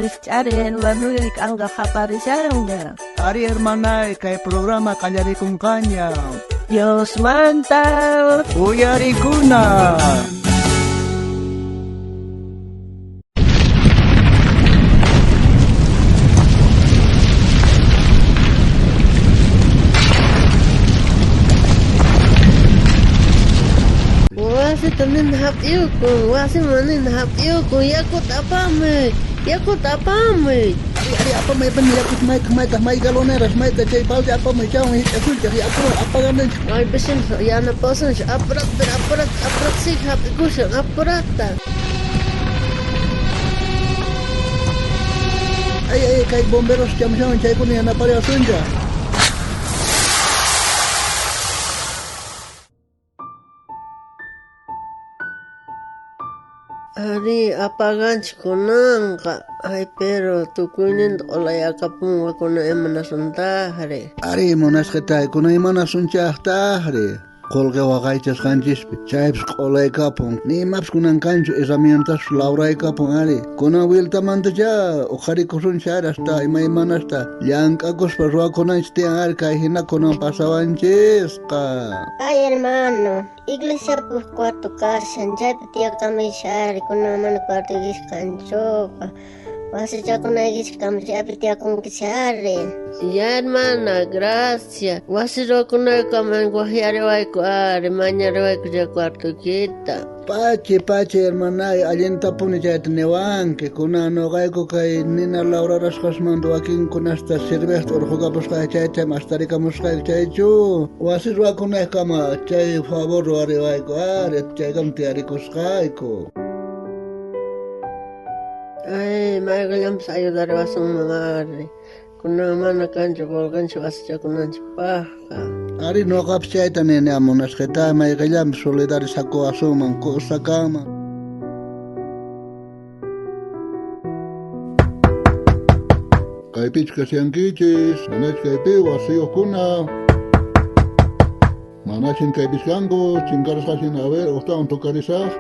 Rijch'ari hermanoy, k'anqa qaparishanña. Ari hermanay, kay programa qallarikunqaña. Diosmanta Uyarikuna. Wasita nina hap'iyukun, wasiman nina hap'iyukun, yakuta apamuy, yakuta apamuy. Ari, ari, apamuy, apamuy, yakuta maytaq, maytaq, may galoneras, mayta chay balde apamuy, chaywan hich'asunchej, yakuwan apagananchej. Maypis yanapasunchej, apurata, pero apurata, apurata sigue hap'ikushan, apurata. Ay, ay, kay bomberos chamushanwan chaykuna yanapariwasunchej. Ari, apaganchej kunanqa. Ay, pero tukuyninta q'olayakapunqa kunan imanasuntajri. Ari, munasqetay, kunan imanasunchajtajri. Qolqe waqaychasqanchispi, chaypis q'olaykapun. Ni imapis kunan kanchu, herramientaspas lawraykapun ari. Kunan vueltamantachá uqharikusunchik ari hasta imaymanasta llank'akuspa ruwakunanchik tiyan ari kay hina kunan pasawanchisqa. Ay, hermano, iglesiapi uj cuarto kashan, chaypi tiyakamaychis ari, kunan mana cuartoykichis kanchuqa. Wasichakunaykichis kama chaypi tiyakunkichis ari. Ya, hermana, gracias. Wasi ruwakunaykama wajyariwayku ari, mañariwayku chay cuartoykita. Pachi, pachi, hermanay, allintapuni chayta niwanki. Kunan noqayku kay nina lawrarasqasmanta wakinkunasta sirvejta urqhukapusqayku chayta mastarikamusqayku chaychu. Wasi ruwakunaykama chay favor ruwariwayku ari, chaykama tiyarikusqayku. Ay, mayqellanpis ayudariwasunman ari. Kunan mana kanchu qolqenchik wasichakunanchikpaqqa. Ari, noqapis chayta nini munasqeta, mayqellanpis solidarizakuwasunman, kusa kanman. Kaypichu kashankichis, manachu kaypi wasiyuqkuna. Manachin kaypis kanku, chinkarasqasin, a ver, uqtawan tocarisaq.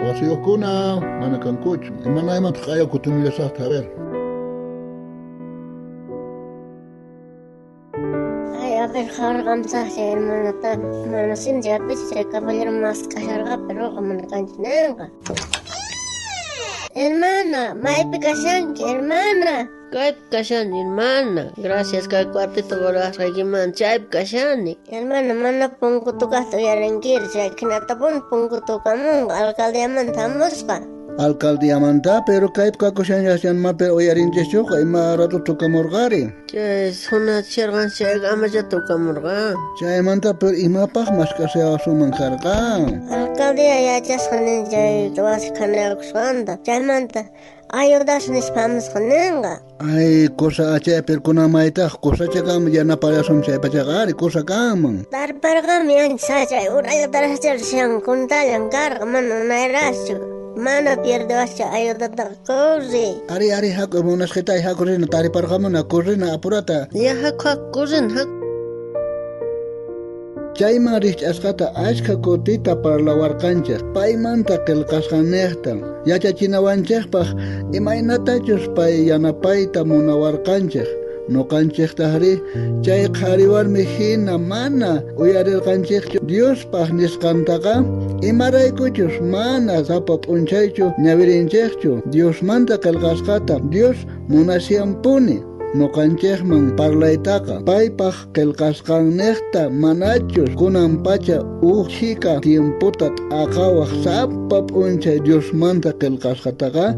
Wasiyuqkuna, mana kankuchu. Imanaymantaq q'aya kutimullasaqta, a ver. Ay, a ver, qarqamsaq chay hermanata. Mana sin chaypichu chay caballero mask'asharqa, pero mana kanchu ninqa. Hermana, maypi kashanki, hermana? Kaypi kashani, hermana. Gracias kay cuartito ruwasqaykiman, chaypi kashani. Hermana, mana punku tukaqta uyarinkiri, chay hinatapuni punku tukamunqa, alcaldiamanta hamusqa. Alcaldiamanta, pero kaypi kakushanllasanma, pero uyarinchischuqa, ima rato tukamurqari. Chay sunachisharqan chayqa amacha tukamurqa. Chaymanta, pero imapaq mask'ashawasunman karqan. Alcaldía yachasqa nin chay wasi khanayakusqanta, chaymanta ayudas nispa hamusqa ninqa. Ay, cosa achay, pero kunan maytaq, kusacha kanman, yanapariwasun chay pachaqa ari, kusa kanman. Tarparqami ancha sachay, urayta tarasharashan kuntallan karqa, mana unayraschu. Mana pierdewascha ayudataqa corri. Ari, ari, haku, munasqitay, haku rina, tariparqamuna, corrina, apurata. Ya, haku, haku, corrina, haku. Chayman rijch'asqata achkha kutita parlawarqanchej, paymanta qillqasqanniqta, yachachinawanchejpaq imaynatachus pay yanapayta munawarqanchej. Noqanchejtajri chay qhari warmi hina mana uyarirqanchejchu Diospaq nisqantaqa, imaraykuchus mana sapa p'unchaychu ñawirinchejchu Diosmanta qillqasqata. Dios munasyanpuni noqanchejman parlaytaqa, paypaq qillqasqanniqta manachus kunan pacha uj chhika tiempota t'aqawaq sapa p'unchay Diosmanta qillqasqataqa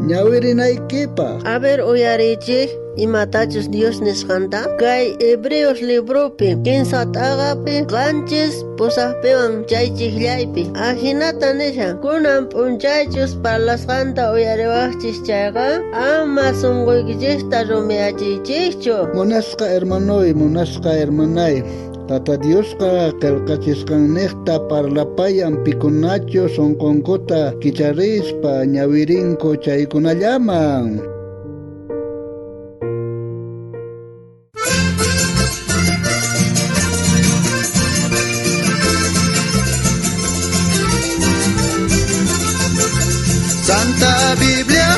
ñawirinaykipaq. A ver, uyarichik imatachus Dios nisqanta. Kay Hebreos libropi kinsa t'aqapi qanchis pusaqpiwan chay chiqllaypi ajinata nishan: kunan p'unchaychus parlasqanta uyariwaqchis chayqa ama sunquykichikta rumiyachiychikchu. Munasqa hermanoy, munasqa hermanay, Tata Diosqa qillqachisqanniqta parlapayan pikunachu sunqunkuta kicharispa ñawirinku chaykunallaman. Santa Biblia.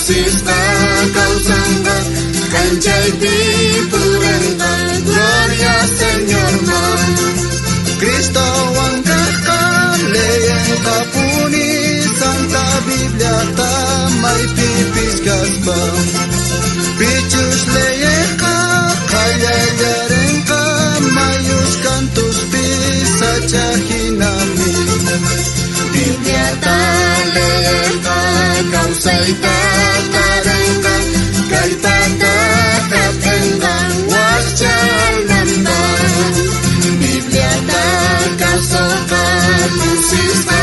kusisqa kawsanqa, k'anchaypi purenqa, gloria Señorman. Cristowan kajqa leyenqapuni Santa Bibliata maypipis kaspa. Pichus leyeqa qallallarenqa mayus kantuspis sacha hinami. Bibliata leyeqa kawsayta tarenqa, kallpata hap'enqa wakcha almanpaq. Bibliata kawsayqa kusisqa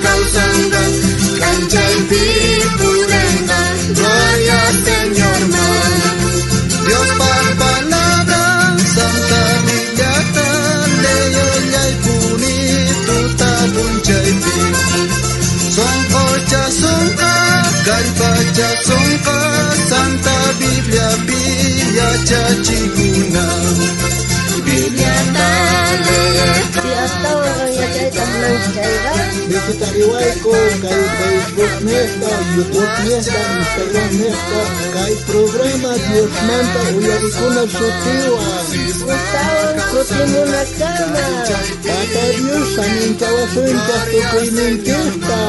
kawsanqa, k'anchaypi purenqa, gloria Señorman. Diospa palabran Santa Bibliata leyellaypuni tuta p'unchaypi. Sonqochasonqa kallpachasonqa Santa Bibliapi yachachikuna. Bibliata leyeqa Si astawan yachayta munanki chayqa, Visitariwayku kay Facebook nesta, YouTube nesta, Instagram nesta, kay programa Diosmanta uyarikuna sutiwan. gustawan kutimunakama. Tata Dios saminchawasunchaj tukuyninchejta.